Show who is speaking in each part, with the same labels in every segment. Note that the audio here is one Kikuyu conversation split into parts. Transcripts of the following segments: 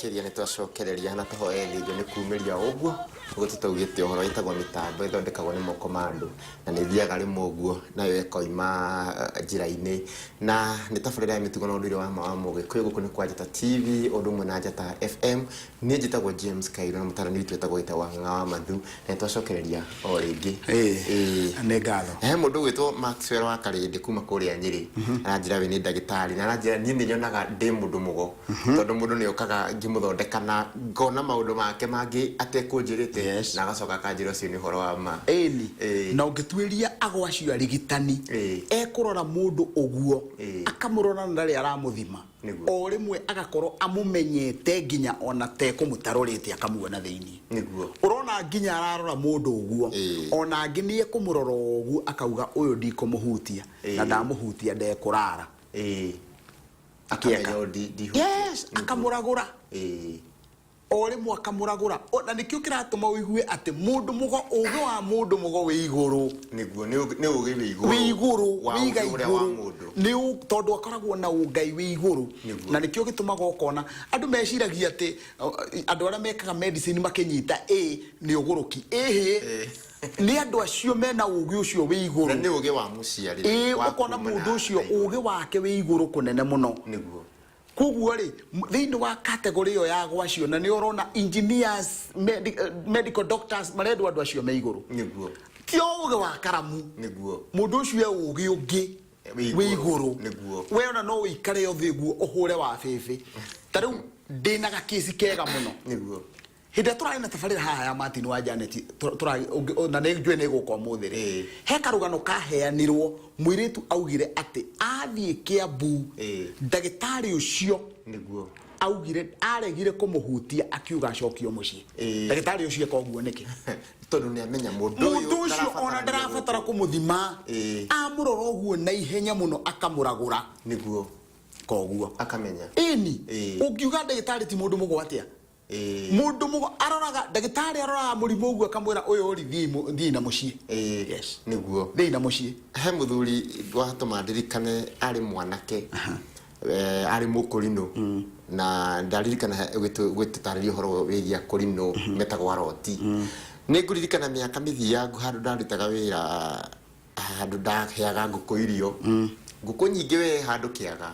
Speaker 1: Makĩria nĩ twacokereria na tũhoe thĩnjo nĩ kumĩria ũguo ũguo tũtaugĩte ũhoro ĩtagwo mĩtambo ĩthondekagwo nĩ moko ma andũ na nĩ ĩthiaga rĩmwe ũguo nayo ĩkoima njĩra-inĩ na nĩ tabarĩra ya mĩtugo na ũndũire wa ma wa mũgĩkũyũ gũkũ nĩ kwa Njata TV ũndũ ũmwe na Njata FM niĩ njĩtagwo James Kairũ na mũtarani witũ etagwo Gĩtaũ wa Ng'ang'a wa Mathu na nĩ twacokereria o rĩngĩ.
Speaker 2: Ĩĩ, nĩ ngatho.
Speaker 1: He mũndũ ũgwĩtwo Maxwell wa Karĩndĩ kuma kũrĩa Nyĩrĩ aranjĩra we nĩ ndagĩtarĩ na aranjĩra niĩ nĩ nyonaga ndĩ mũndũ mũgo tondũ mũndũ nĩ okaga ngĩmũthondeka na ngona maũndũ make mangĩ atekũnjĩrĩte na agacoka akanjĩra ũcio nĩ ũhoro wa ma.
Speaker 2: Ĩni, na ũngĩtuĩria ago acio arigitani, ekũrora mũndũ ũguo, akamũrora na ndarĩ aramũthima.
Speaker 1: Nĩguo.
Speaker 2: O rĩmwe agakorwo amũmenyete nginya ona tekũmũtarũrĩte akamuona thĩinĩ.
Speaker 1: Nĩguo.
Speaker 2: Ũrona nginya ararora mũndũ ũguo, ona angĩ nĩ ekũmũrora o ũguo akauga ũyũ ndikũmũhutia, na ndamũhutia ndekũrara.
Speaker 1: Akamenya
Speaker 2: Akĩeka.
Speaker 1: ũyũ ndihutie.
Speaker 2: Yes,
Speaker 1: Nĩguo.
Speaker 2: akamũragũra. O rĩmwe akamũragũra. O, na nĩkĩo kĩratũma ũigue atĩ mũndũ mũgo, ũgĩ wa mũndũ mũgo wĩ igũrũ.
Speaker 1: Nĩguo, nĩ ũgĩ, nĩ ũgĩ wĩ igũrũ.
Speaker 2: Wĩ igũrũ,
Speaker 1: Wa
Speaker 2: wĩ
Speaker 1: ũgĩ ũrĩa wa
Speaker 2: igũrũ.
Speaker 1: mũndũ.
Speaker 2: Nĩ ũ, tondũ akoragwo na ũngai wĩ igũrũ.
Speaker 1: Nĩguo.
Speaker 2: Na nĩkĩo gĩtũmaga ũkona, andũ meciragia atĩ, andũ arĩa mekaga medicine makĩnyita A nĩ ũgũrũki. Ĩhĩ, nĩ andũ acio mena ũgĩ ũcio wĩ igũrũ.
Speaker 1: Na nĩ ũgĩ wa mũciarĩre.
Speaker 2: Ĩĩ,
Speaker 1: Wa
Speaker 2: ũkona
Speaker 1: kuma
Speaker 2: mũndũ
Speaker 1: na
Speaker 2: ũcio
Speaker 1: igũrũ.
Speaker 2: ũgĩ wake wĩ igũrũ kũnene mũno.
Speaker 1: Nĩguo.
Speaker 2: Koguo rĩ, thĩinĩ wa category ĩyo ya gwacio, na nĩ ũrona engineers, medical doctors marendwo andũ acio me igũrũ.
Speaker 1: Nĩguo.
Speaker 2: Ti o ũgĩ wa karamu.
Speaker 1: Nĩguo.
Speaker 2: Mũndũ ũcio e ũgĩ ũngĩ
Speaker 1: Wĩ
Speaker 2: wĩ
Speaker 1: igũrũ.
Speaker 2: igũrũ.
Speaker 1: Nĩguo.
Speaker 2: We ona no ũikare o thĩ ũguo ũhũre wa bĩbĩ. Ta rĩu ndĩna gakĩci kega mũno.
Speaker 1: Nĩguo.
Speaker 2: Hĩndĩ ĩrĩa tũrarĩ na tabarĩra haha ya Martin wa Janet, na nĩ njũĩ nĩ ĩgũka ũmũthĩ rĩ, he karũgano kaheanirwo mũirĩtu augire atĩ athiĩ Kĩambu, ndagĩtarĩ ũcio augire aregire kũmũhutia akiuga acokio mũciĩ. Ndagĩtarĩ ũcio eka ũguo nĩkĩ?
Speaker 1: Tondũ nĩ amenya mũndũ ũyũ
Speaker 2: Mũndũ ũcio ona ndarabatara kũmũthima, amũrora ũguo na ihenya mũno akamũragũra. Koguo.
Speaker 1: Akamenya.
Speaker 2: Ĩni, ũngiuga ndagĩtarĩ ti mũndũ mũgo atĩa? Mũndũ mũgo aroraga ndagĩtarĩ aroraga mũrimũ ũguo akamwĩra ũyũ rĩ thiĩ thiĩ na mũciĩ. Yes.
Speaker 1: Nĩguo.
Speaker 2: Thiĩ na mũciĩ.
Speaker 1: He mũthuri watũma ndirikane arĩ mwanake, arĩ mũkũrinũ, na ndaririkana ũgĩtũtarĩria ũhoro wĩgiĩ akũrinũ metagwo aroti. Nĩ ngũririkana mĩaka mĩthiangu handũ ndarutaga wĩra handũ ndaheaga ngũkũ irio ngũkũ nyingĩ we handũ kĩaga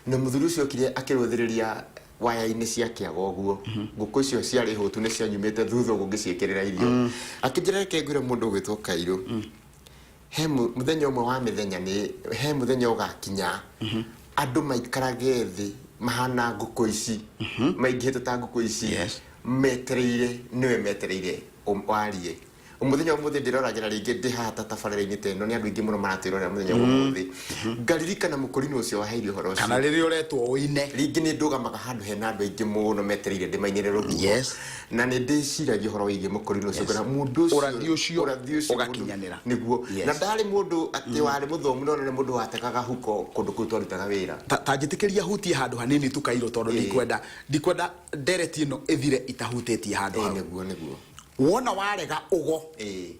Speaker 1: na mũthuri ũcio okire akĩrũthĩrĩria waya-inĩ cia kĩaga ũguo ngũkũ icio ciarĩ hũtu nĩ cianyumĩte thutha ũguo ngĩciĩkĩrĩra irio akĩnjĩra reke ngwĩre mũndũ ũgwĩtwo kairũ he mũthenya ũmwe wa mĩthenya nĩ he mũthenya ũgakinya andũ maikarage thĩ mahana ngũkũ ici maingĩhĩte ta ngũkũ ici metereire nĩwe metereire warie Mũthenya wa ũmũthĩ ndĩroragĩra rĩngĩ ndĩ haha ta tabarĩra-inĩ ta ĩno nĩ andũ aingĩ mũno maratwĩrorera mũthenya wa ũmũthĩ. Ngaririkana mũkũrinũ ũcio waheire ũhoro ũcio.
Speaker 2: Kana rĩrĩa ũretwo ũine.
Speaker 1: Rĩngĩ nĩ ndũgamaga handũ hena andũ aingĩ mũno metereire ndĩmainĩre rũhuho. Na nĩ ndĩciragia ũhoro wĩgiĩ mũkũrinũ ũcio ngona mũndũ ũcio.
Speaker 2: Ũrathi ũcio
Speaker 1: ũrathi ũcio
Speaker 2: ũgakinyanĩra.
Speaker 1: Nĩguo. Na ndarĩ mũndũ atĩ warĩ mũthomu no nĩ mũndũ wategaga huko kũndũ kũu twarutaga wĩra.
Speaker 2: Ta njĩtĩkĩria hutie handũ hanini tu Kairũ tondũ ndikwenda ndikwenda ndereti ĩno ĩthire itahutĩtie handũ hau.
Speaker 1: Nĩguo nĩguo.
Speaker 2: Wona warega ũgo,
Speaker 1: Ĩĩ.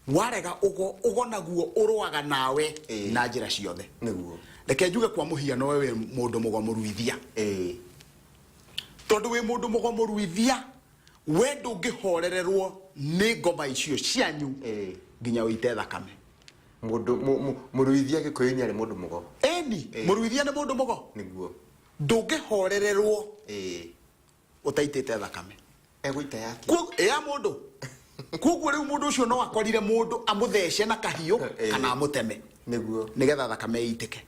Speaker 2: warega ũgo, ũgo naguo ũrũaga nawe
Speaker 1: Ĩĩ.
Speaker 2: na njĩra ciothe.
Speaker 1: Nĩguo.
Speaker 2: Reke njuge kwa mũhiano we wĩ mũndũ mũgo mũruithia.
Speaker 1: Ĩĩ.
Speaker 2: Tondũ wĩ mũndũ mũgo mũruithia, we ndũngĩhorererwo nĩ ngoma icio cianyu
Speaker 1: Ĩĩ.
Speaker 2: nginya ũite thakame.
Speaker 1: Mũndũ mũruithia Gĩkũyũ-inĩ arĩ mũndũ mũgo.
Speaker 2: Ĩni,
Speaker 1: Ĩĩ.
Speaker 2: mũruithia nĩ mũndũ mũgo.
Speaker 1: Nĩguo.
Speaker 2: Ndũngĩhorererwo
Speaker 1: Ĩĩ.
Speaker 2: ũtaitĩte thakame.
Speaker 1: Egũita yake.
Speaker 2: Ya mũndũ. Koguo rĩu mũndũ ũcio no akorire mũndũ amũthece na kahiũ kana amũteme.
Speaker 1: Nĩguo.
Speaker 2: Nĩgetha thakame ĩitĩke.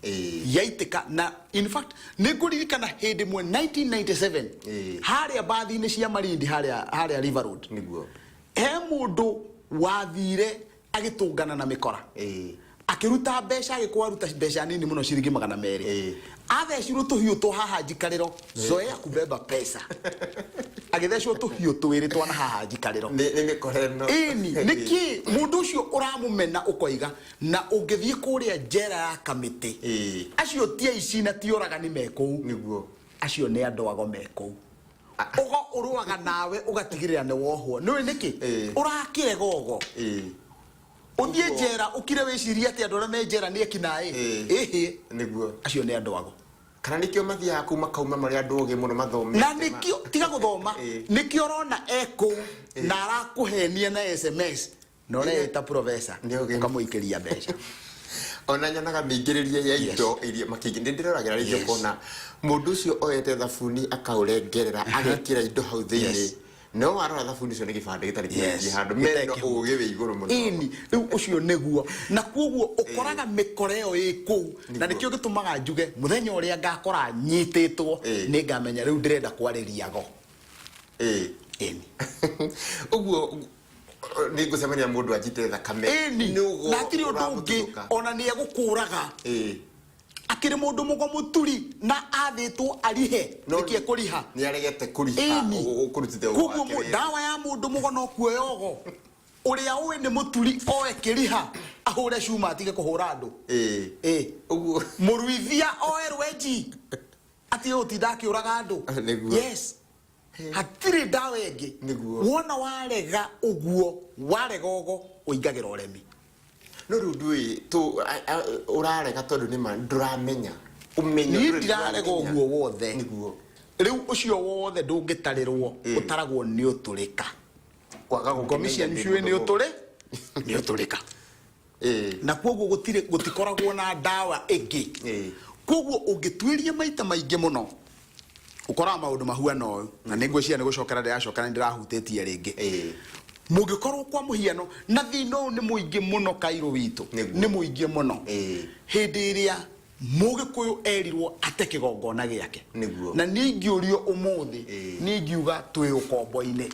Speaker 2: Yaitĩka na in fact nĩ ngũririkana hĩndĩ ĩmwe 1997 harĩa mbathi-inĩ cia Malindi harĩa harĩa River Road.
Speaker 1: Nĩguo.
Speaker 2: He mũndũ wathire agĩtũngana na mĩkora. Akĩruta mbeca agĩkorwo aruta mbeca nini mũno ciringi 200. Athecirwo tũhiũ twa haha njikarĩro, zoea kubeba pesa. Agĩthecwo tũhiũ twĩrĩ twa na haha njikarĩro.
Speaker 1: Nĩ mĩkora ĩno.
Speaker 2: Ĩni, nĩkĩ mũndũ ũcio ũramũmena ũkoiga na ũngĩthiĩ kũrĩa njera ya kamĩtĩ. Acio ti aici na ti oragani me kũu.
Speaker 1: Nĩguo.
Speaker 2: Acio nĩ andũ ago me kũu. Ũgo ũrũaga nawe ũgatigĩrĩra nĩ wohwo. Nĩũĩ nĩkĩ? Ũrakĩrega ũgo. Ũthiĩ njera ũkire wĩcirie atĩ andũ arĩa me njera nĩ ekinaĩ. Ĩhĩ.
Speaker 1: Nĩguo.
Speaker 2: Acio nĩ andũ ago.
Speaker 1: Kana nĩkĩo mathiaga kũu makauma marĩ andũ ogĩ mũno mathomete.
Speaker 2: Na nĩkĩo tiga gũthoma. Nĩkĩo ũrona e kũu na arakũhenia na SMS na ũreĩta professor.
Speaker 1: Nĩ ũgĩ.
Speaker 2: Ũkamũikĩria mbeca.
Speaker 1: Ona nyonaga mĩingĩrĩrie ya indo iria makĩingĩ nĩ ndĩroragĩra rĩngĩ ũkona mũndũ ũcio oete thabuni akaũrengerera agekĩra indo hau thĩinĩ. No warora thabuni ũcio nĩ gĩbandĩ gĩtarĩ kĩingĩ handũ mena ũgĩ wĩ igũrũ mũno.
Speaker 2: Ĩni, rĩu ũcio nĩguo, na kuoguo ũkoraga mĩkora ĩyo ĩ kũu, na nĩkĩo gĩtũmaga njuge mũthenya ũrĩa ngakora nyitĩtwo nĩ ngamenya rĩu ndĩrenda kwarĩria go. Ĩni.
Speaker 1: Ũguo nĩ ngũcemania na mũndũ anjite thakame.
Speaker 2: Ĩni.
Speaker 1: Nĩ ũguo
Speaker 2: Na hatirĩ ũndũ ũngĩ
Speaker 1: ũramũtuthũka.
Speaker 2: Ona nĩ egũkũraga. Akĩrĩ mũndũ mũgo mũturi na athĩtwo arihe.
Speaker 1: No
Speaker 2: nĩkĩ ekũriha?
Speaker 1: Nĩ aregete kũriha.
Speaker 2: Ĩni.
Speaker 1: Ũkũrutĩte ũgo
Speaker 2: Koguo
Speaker 1: wake wĩra.
Speaker 2: Ndawa ya mũndũ mũgo no kuoya ũgo ũrĩa ũĩ nĩ mũturi oe kĩriha ahũre cuma atige kũhũra andũ. Ĩ.
Speaker 1: Ũguo.
Speaker 2: Mũruithia oe rwenji atige gũtinda akĩũraga andũ.
Speaker 1: Nĩguo.
Speaker 2: Yes, hatirĩ ndawa ĩngĩ.
Speaker 1: Nĩguo.
Speaker 2: Wona warega ũguo, warega ũgo ũingagĩra ũremi.
Speaker 1: No rĩu ndũĩ tũ ũrarega tondũ nĩ ma ndũramenya ũmenyo.
Speaker 2: Niĩ
Speaker 1: ndũrĩ
Speaker 2: ndirarega
Speaker 1: ndũramenya.
Speaker 2: ũguo wothe.
Speaker 1: Nĩguo.
Speaker 2: Rĩu ũcio wothe ndũngĩtarĩrwo. Ũtaragwo nĩ ũtũrĩka.
Speaker 1: Kwaga
Speaker 2: ngomi
Speaker 1: gũkĩmenya
Speaker 2: cianyu
Speaker 1: ndĩ
Speaker 2: ciũĩ nĩ
Speaker 1: mũndũ.
Speaker 2: ũtũrĩ nĩ ũtũrĩka. Na koguo gũtirĩ gũtikoragwo na ndawa ĩngĩ. Koguo ũngĩtuĩria maita maingĩ mũno ũkoraga maũndũ mahuana ũyũ, na nĩ ngwĩciria nĩ gũcokera ndĩracokera, nĩ ndĩrahutĩtie rĩngĩ. Mũngĩkorwo kwa mũhiano na thĩna ũyũ nĩ mũingĩ mũno kairũ witũ. Nĩ mũingĩ mũno. Hĩndĩ ĩrĩa mũgĩkũyũ erirwo ate kĩgongona gĩake. Na niĩ ingĩũrio ũmũthĩ, niĩ ingiuga twĩ ũkombo-inĩ.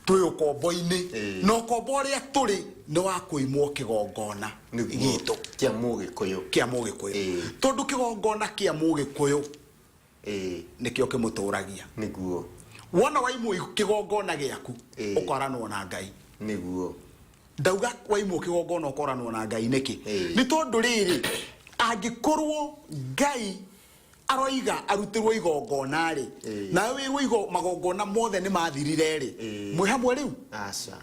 Speaker 2: Twĩ ũkombo-inĩ. Na ũkombo ũrĩa tũrĩ nĩ wa kũimwo kĩgongona gitũ.
Speaker 1: Kĩa mũgĩkũyũ.
Speaker 2: Kĩa mũgĩkũyũ. Tondũ kĩgongona kĩa mũgĩkũyũ nĩkĩo kĩmũtũragia. Wona waimwo kĩgongona gĩaku, ũkoranwo na Ngai. Ndauga waimwo kĩgongona ũkoranwo na Ngai nĩkĩ? Nĩ tondũ rĩrĩ, angĩkorwo Ngai aroiga arutĩrwo igongona rĩ, nawe wĩrwo magongona mothe nĩ mathirire rĩ, mwĩ hamwe rĩu?
Speaker 1: Aca.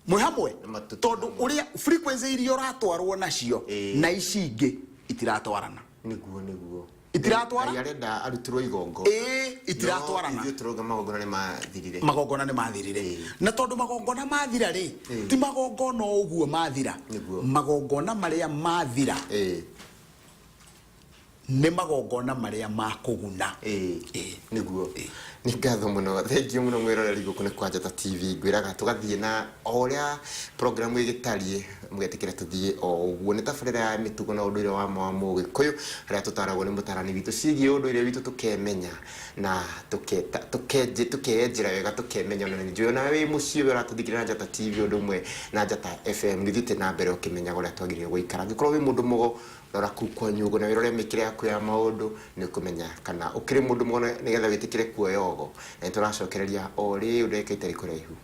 Speaker 2: Mwĩ hamwe?
Speaker 1: Nĩ matutu
Speaker 2: Tondũ
Speaker 1: hamwe.
Speaker 2: ũrĩa frequency iria ũratwarwo nacio na ici ingĩ itiratwarana.
Speaker 1: Nĩguo, nĩguo.
Speaker 2: Itiratwara?
Speaker 1: Ngai arenda arutĩrwo igongona.
Speaker 2: Ĩĩ, itiratwarana.
Speaker 1: No ithuĩ tũrauga magongona nĩ mathirire.
Speaker 2: Magongona nĩ mathirire. Na tondũ magongona mathira rĩ, ti magongona o ũguo mathira. Magongona marĩa mathira nĩ magongona marĩa ma kũguna.
Speaker 1: Nĩguo. Nĩ ngatho mũno, thengiũ mũno mwĩroreri gũkũ nĩ kwa Njata TV. Ngwĩraga tũgathiĩ na o ũrĩa programu ĩgĩtariĩ, mũgetĩkĩra tũthiĩ o ũguo. Nĩ tabarĩra ya mĩtugo na ũndũire wa ma wa mũgĩkũyũ, harĩa tũtaragwo nĩ mũtarani witũ ciĩgiĩ ũndũire witũ, tũkemenya na tũkeyenjera wega, tũkemenya. Ona nĩ njũĩ ona wĩ mũciĩ ũrĩa ũratũthikĩrĩria na Njata TV ũndũ ũmwe na Njata FM, nĩ ũthiĩte na mbere ũkĩmenyaga ũrĩa twagĩrĩire gũikara. Angĩkorwo wĩ mũndũ mũgo, rora kũu kwanyu ũguo na wĩrore mĩkĩre yaku ya maũndũ, nĩ ũkũmenya kana ũkĩrĩ mũndũ mũgo nĩgetha wĩtĩkĩre kuoya ũgo. Na nĩ tũracokereria o rĩu ndagĩka itarĩ kũraihu.